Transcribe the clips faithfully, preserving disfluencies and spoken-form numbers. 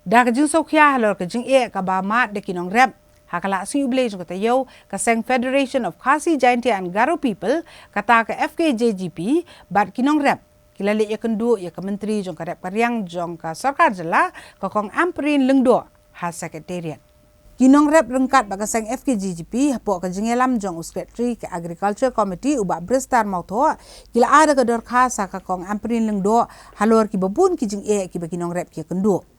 Da ka jingsngewkhia halor ka jingeh kaba mad da ki nongrep ha ka Lad Sngi U Blei jong ka taïew, ka seng Federation of Khasi Jaintia and Garo People, kata ka F K J G P, bad ki nongrep ki la leit ïakynduh ïa ka Myntri jong ka rep ka riang jong ka Sorkar Jylla, ka Kong Ampareen Lyngdoh, ha Secretariat. Ki nongrep ryngkat bad ka seng F K J G P hapoh ka jingïalam jong u Secretary ka Agriculture Committee, u Bah Bristar Mawthoh, ki la ai da ka dorkhas ha ka Kong Ampareen Lyngdoh halor kiba bun ki jingeh kiba ki nongrep ki ïakynduh.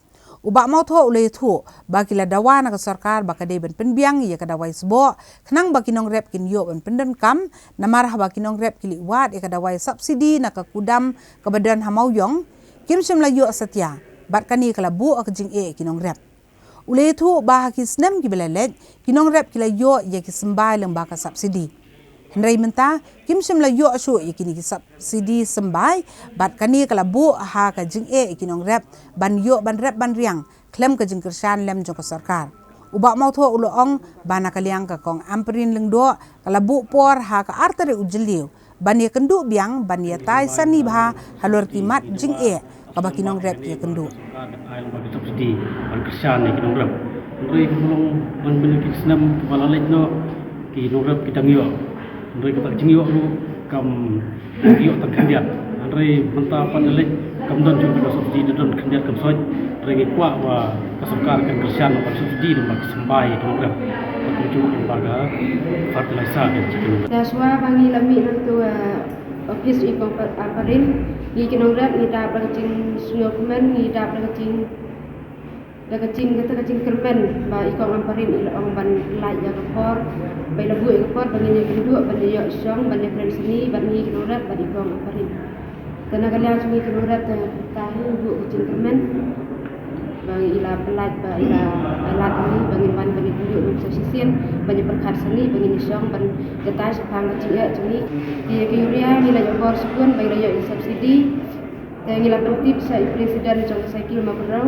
U Bah Mawthoh u la ïathuh ba ki la dawa na ka sorkar ba ka dei ban pynbiang ïa ka dawai sboh, khnang ba ki nongrep kin ïoh ban pyndonkam, namar haba ki nongrep ki leit wad ïa ka dawai subsidy na ka kudam kaba don ha Mawïong, kim shym la ïoh satia, bad kane ka la buh ka jingeh ki nongrep. U la ïathuh ba ha ki snem kiba la leit, ki nongrep ki la ïoh ïa ki symbai lyngba ka subsidy. Hynrei mynta, kim shym la ïoh shuh ïa kine ki subsidy symbai, bad kane ka la buh ha ka jingeh ïa ki nongrep ban ïoh ban rep ban riang khlem ka jingkyrshan lem jong ka sorkar. U Bah Mawthoh u la ong ba na ka liang ka Kong Ampareen Lyngdoh ka la buh por ha ka ar tarik u Jylliew ban ïakynduh biang, ban ïatai sani bha halor ki mat jingeh kaba ki nongrep ki ïakynduh. Sorkar ka ai lyngba ki subsidy ban kyrshan ïa ki nongrep. Hynrei ka long ban, ban ki snem kiba la leit noh, ki nongrep ki dang ïoh. Hynrei kata ka jingïoh ruh kam ïoh tang khyndiat. Hynrei mynta pat la leit kam don jong ka subsidy, da don khyndiat kam soi. Hynrei ngi kwah ba ka sorkar kan kyrshan ban subsidy lyngba ki symbai ïa ki nongrep, kumjuh lyngba ka fertilizer ka jingkyrshan. Te shuwa ba ngi la mih na katu, eh, office i Kong Ampareen, ngi ki nongrep ngi dap da ka jingsngewkmen, ngi dap da ka jing, da ka jing, kata ka jingkyrmen ba i Kong Ampareen i la ong ban lait ïa ka por ba i la buh ïa ka por ba ngin ïakynduh, ban ïa ïoh shong, ban ïakren sani bad ngi ki nongrep bad i Kong Ampareen. Te na ka liang jong ngi ki nongrep te, te hi buh ka jingkyrmen ba i la pynlait, ba i la, ba i la lait ïa ngi ba ngin wan ban ïakynduh nongshong shisien, ban ïapyrkhat sani, ba ngin ïashong, ban ïatai shaphang ka jingeh jong ngi. Te ïa ka urea ngi la ïoh bor shibun ba ngi la ïoh ïa subsidy. Te ngi la pyntip sha i president jong ka cycle Mawkynrew,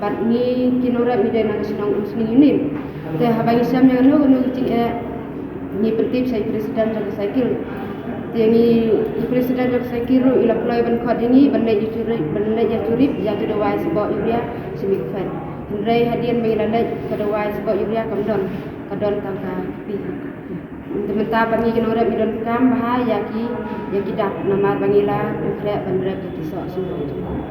bad ngi ki nongrep ngi dei na ka shnong Umsning Union. Te haba ngi shem ïa kano kano ka jingeh, ngi pyntip sha i president jong ka cycle. Te ngi, i president jong ka cycle ruh i la kloi ban khot ïa ngi ban leit ïa jurip, ban leit ïa jurip ïa ki dawai sboh urea sha Meikhphet. Hynrei hadien ba ngi la leit ka dawai sboh urea kam don, ka don tang ka kpi. Te mynta pat ngi ki nongrep ngi donkam bha ïa ki, ïa ki dak, namar ba ngi la khreh ban rep ïa ki soh sngewbha.